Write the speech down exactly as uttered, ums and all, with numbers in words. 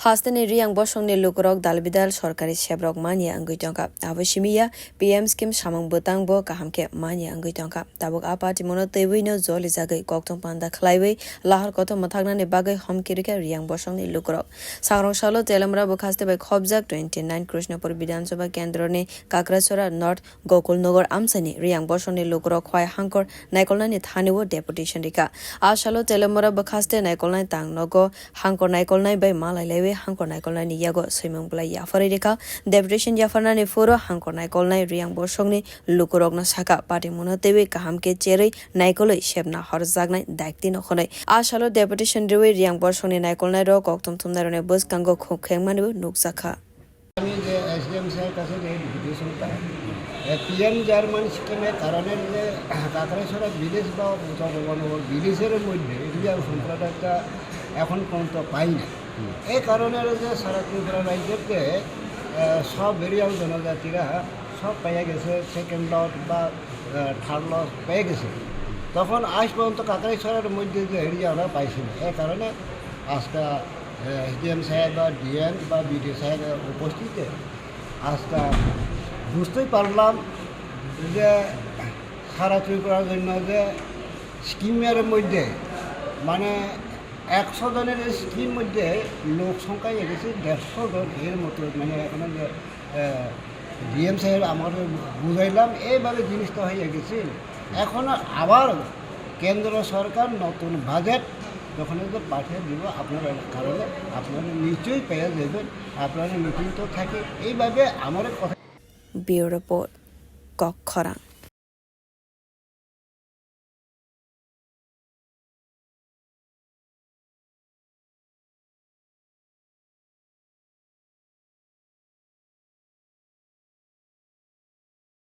Hasteni Riyang bosongni lukurok dalbidal sorkari sebrok manya wngwi tongkha. Abo simi ya P M scheme samung bwtang bo kaham khe manya wngwi tongkha. Tabuk a party mono twiwi no jolijagwi koktong panda khlaiwi lahar kothom mwthaknani bagwi homki rikha Riyang bosongni lukurok. Sangrong salo Telamra bwkhaste bai khobjak twenty nine Krishnapur Bidhan Sabha kendroni Kakrasora North Gokulnagar amchaini Riyang bosongni lukurok khwai hangkor naikolnani thani-o deputation rikha. A salo Telamura bwkhaste naikolnai tang nogo hangkor naikolnai bai malai laiwi hangkor naikolnaini yago swimung bwlai yapharwi rikha. Deputation yapharnani phuru hangkor naikolnai Riyang bosongni lukurokno sakha, party mano teiwi kaham khe cherwi naikolwi sepna horjaknai dakti no hwnwi. A salo deputation riwi Riyang bosongni naikolnairok kokthum thumnairokni bwskango khuk khengmanibo nukjakha. আমি যে এসডিএম স্যারের কাছে যে ডেপুটেশনটা, এ, PM German স্কিমের কারণে যে কাকড়াছড়া ভিলেজ বা জগবনগর ভিলেজের মধ্যে ইন্ডিয়ান সম্প্রদায়টা এখন পর্যন্ত পাই না। হুম। এই কারণে যে সারা ত্রিপুরা রাজ্যতে, এ, সব ভেরিয়াল জনজাতিরা সব পেয়ে গেছে, সেকেন্ড লট বা, এ, থার্ড লট পেয়ে গেছে। তখন আজ পর্যন্ত কাকড়াছড়ার মধ্যে যে এরিয়া ওরা পাইছে না। এই কারণে আজকে এসডিএম সাহেব বা ডিএম বা বিডিও সাহেবের উপস্থিতিতে আজকে বুঝতেই পারলাম যে সারা ত্রিপুরার জন্য যে স্কিমের মধ্যে, মানে, একশো জনের স্কিম মধ্যে লোক সংখ্যা হয়ে গেছে দেড়শো জন এর মতো, মানে, এখন যে ডিএম সাহেব আমাদের বুঝাইলাম, এইভাবে জিনিসটা হয়ে গেছে। এখন আবার কেন্দ্র সরকার নতুন বাজেট যখন এদের পাঠিয়ে দিব, আপনারা কারণে আপনারা নিশ্চয়ই পেয়ে যাবেন, আপনারা নিশ্চিন্ত থাকে। এইভাবে আমার কথা। Bureau Report, Kokkhorang.